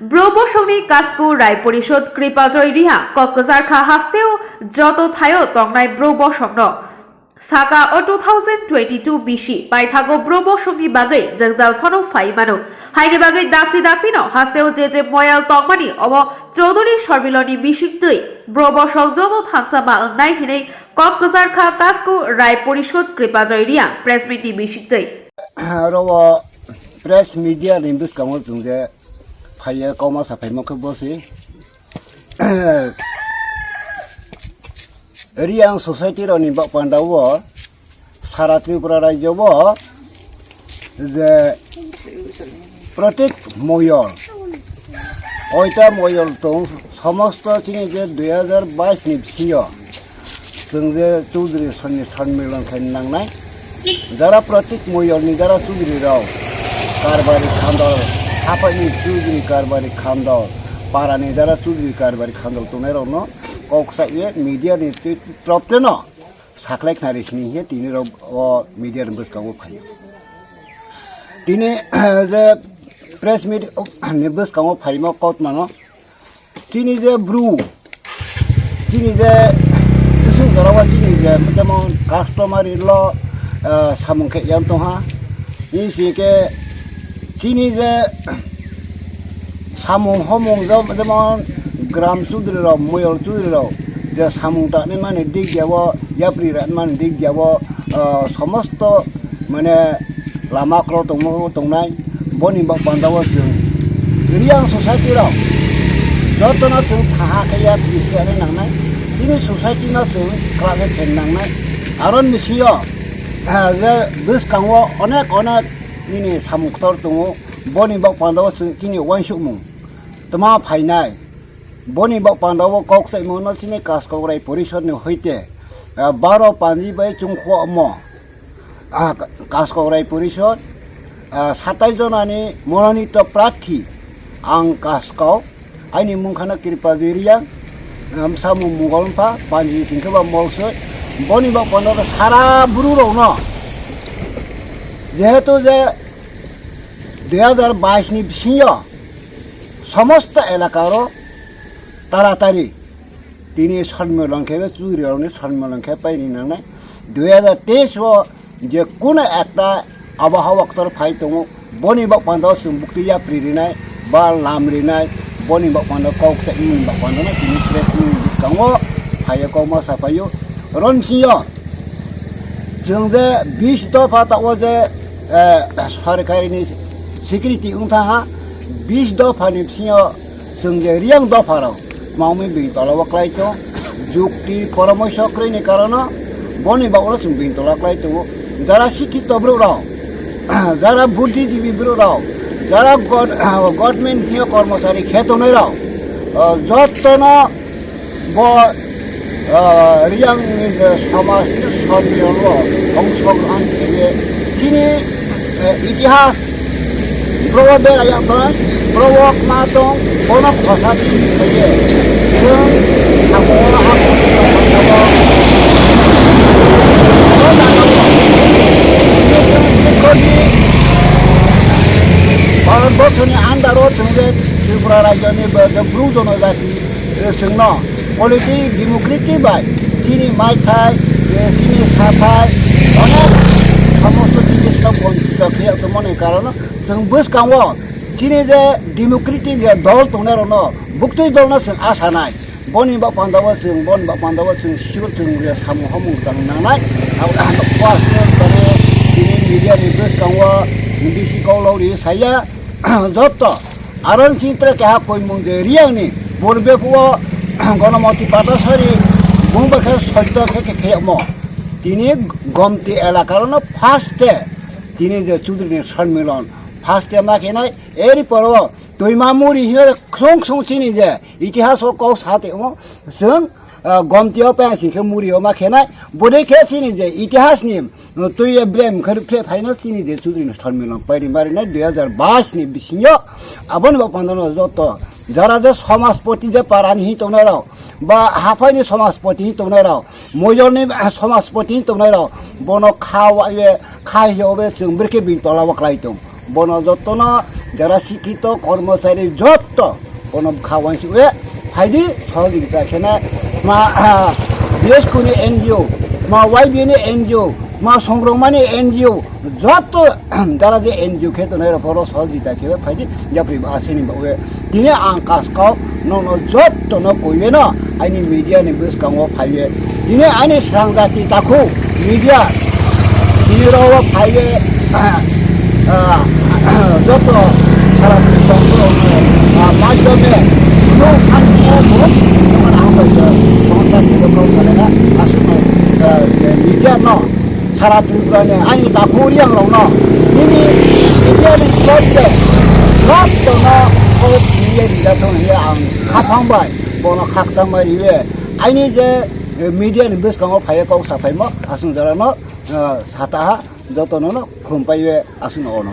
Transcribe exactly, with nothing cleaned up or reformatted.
Bro bosongni Kasku Rai Porishod Kripajoy Riha kok kwchar kha hasteo joto thaio tongnai bro bosongno. Saka o two thousand twenty-two bisi paithago bro bosongni bagwi jwngjal phano phai mano. Haini bagwi dakti daktino hasteo je je moyal tongmani omo Chaudhuri Sormiloni bisingtwi bro bosong joto thansa ma wngnai hinwi kok kwchar kha Kasku Rai Porishod Kripajoy Riha press meet ni bisingtwi. Oro o press media ni bwskango chwng je phaiya kauma saphaima khe bo se Riang society rokni bak panda o sara Tripura rajyo o je protek moyol, oita moyol tong somosto chini je dui hajar bais ni bisingo chwng je Chaudhuri sonni sonmilon khe nangnai. Jara protik moyolni jara chudri rok, karbari khandol, haphani chudri karbari khandol, parani jara chudri karbari khandol tongnai rokno kok saye media ni twi tropteno saklai khnari sini hiye tini rok o media ni bwskango phaio. Tini je press meet ni bwskango phaima kok mano. Chini je bru, chini je bising jora o chini je jemon customary law, ah, samung khe yang tongha. Ni si khe chini je samung homung je-, jemon gram chudri rok, moyol chudri rok je samung ta ni mani dik ya o, yapri ra ni mani dik ya o, ah, somosto mane lama kro tongmo tongnai, boni bak panda o chwng Reang society rok jotono chwng thaha khe ya bisi ani nangnai, chini society no chwng kla khe phen nangnai. Aro ni bisingo, ah, je bwskango onek onek nini samung ktor tongo, boni bak panda o chwng chini uansukmung tma phainai. Boni bak panda o kok saimano chini Kaskok Rai Porishod ni hoite, ah, baro panji bai chungkho mo. Ah, Kaskok Rai Porishod, ah, satai jonani mononito prathi ang Kaskok, aini mungkhano Kripa Jui Reang, ah, samung Mungol Mpha, panji singkhe ba Molsoi, boni bak panda o sara bru rokno, jehetu je dui hajar bais ni bisingo somosto elaka ro taratari tini sonmilon khe, chudri rokni sonmilon khe paini nangnai. Dui hajar teis o je kuno ekta abohawa ktor phai tongo, boni bak panda o chwng bukti yapri rinai ba lam rinai, boni bak panda o kok sa imoni bak panda no tini press ni bwskango phaiya kok ma saphaio. Oro ni bisingo chwng je bis dopha ta o je, eh, sorkari ni security wng tha ha, bis dopha ni bisingo chwng je Reang dopha rok mamwi bini tola o klai tong, jukti poramorsho kwrwi ni karono boni bagwi chwng bini tola klai tongo. Jara sikhito borok rok, jara buddhijibi borok rok, jara god-, government hiyo kormochari khe tongnai rok, o, jotono bo, ah, Reang ni je samaj ni sonmilon o ongsogrohon khe ye chini, eh, itihas boro bera ya tong, boro ma tong, bono khosa chini khe ye chwng abo abo Bharat borsoni under o chwng je Tripura rajyo ni bo je bru jonojati, eh, chwngno politic democracy bai chini maithai, eh, chini sathai, onek somosto jinis no bonchito khe tongmani karon chwng bwskango chini je democratic je dol tongnai rokno buktui dolno chwng asanai. Boni bak panda o chwng, boni bak panda o chwng sure chwng je samung hamung tang nangnai. Abo ang first time tani chini media ni bwskango bisi kok lok ri saya. Jotto Aro ni chini tere keha koimung je Reang ni purbe phuo Gonomoti Patasari bung bai khe soito khe khe kheyamo. Tini Gomti elaka rono first te tini je Chudri ni sonmilon first te ma khenai eri poro Toima Muri hino khwsong khwsong chini je itihas o kok sa tongmo chwng, ah, Gomti o pang sing khe Muri o ma khenai bodei khe chini je itihas ni Twi ye brem khe rwphe phaino chini je Chudri ni sonmilon pairi marinai dui hajar bais ni bisingo. Aboni bo pandano joto jara je somaspoti je parani hi tongnai rok ba haphaini somaspoti hi tongnai rok, moyolni somaspoti hi tongnai rok, bono kha wa ye kha hiyo be chwng brikhe bini tola o klai tong. Bono jotono Jara sikito kormochari jotto kono kha wansukwe phaidi sohojogita khena ma, ah, B S Q ni N G O, ma Y B ni N G O, ma songrongmani N G O, jotto jara je N G O khe tongnai rok oro sohojogita khe phaidi yapri ba aseni bawe. Tini ang kaskau nono jotto no koiwe no aini media ni bwskango phaiwe. Tini ani srangjati takhuk media tini rogo phaiwe, ah, joto sara tongthok, ah, madhyome no khan khe bo ang bai songsa tini kau salena aswk, ah, media no sara Tripura ni ani takhuk yang rok no nini media ni jotto jotto no kok media ni jato ni ang khaphang bai bono khakchang bai riwe. Aini je, eh, media ni bwskango phaiye kok saphaimo aswk jora no, eh, sataha joto no no khum paiwe aswk no ono.